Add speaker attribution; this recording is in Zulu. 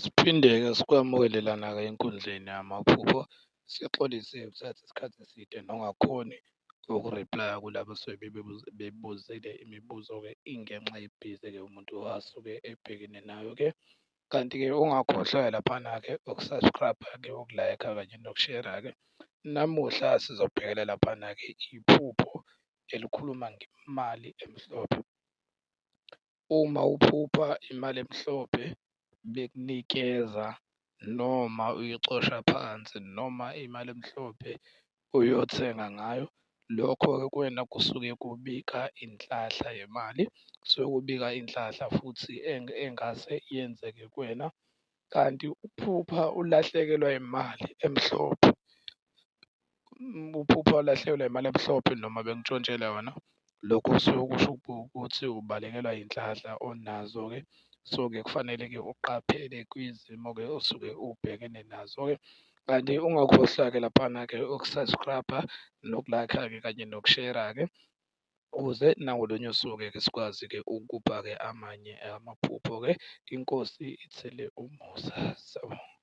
Speaker 1: Siphinde-ke sikwamukele lana-ke enkundleni yamaphupho, sixolise ukuthatha isikhathi eside nongakhoni uku-reply-a kulabo esuke bebuzile imibuzo-ke ingenxa yebhizi-ke umuntu asuke ebhekene nayo-ke. Kanti-ke ungakhohlwa laphana-ke uku-subscribe-a-ke, uku-like-a kanye nokushera-ke. Namuhla sizobhekela laphana-ke iphupho elikhuluma ngemali emhlophe. Uma uphupha imali emhlophe bekunikeza noma uyicosha phansi noma imali emhlophe uyothenga ngayo, lokho-ke kuwena kusuke kubika inhlahla yemali, kusuke kubika inhlahla futhi engase yenzeke kuwena. Kanti ukuphupha ulahlekelwa imali emhlophe, uphupha ulahlekelwa imali emhlophe noma bekuntshontshela yona, lokho kusuke kusho ukuthi ubalekelwa iy'nhlahla onazo-ke. So-ke kufanele-ke uqaphele kwizimo-ke osuke ubhekene nazo-ke. Kanti ungakhohlwa-ke laphana-ke uku-subscribe-a noku-like-a-ke kanye nokushera-ke ukuze nangolunye usuku-ke sikwazi-ke ukukupha-ke amanye amaphupho-ke. Inkosi ithele umusa, siyabonga.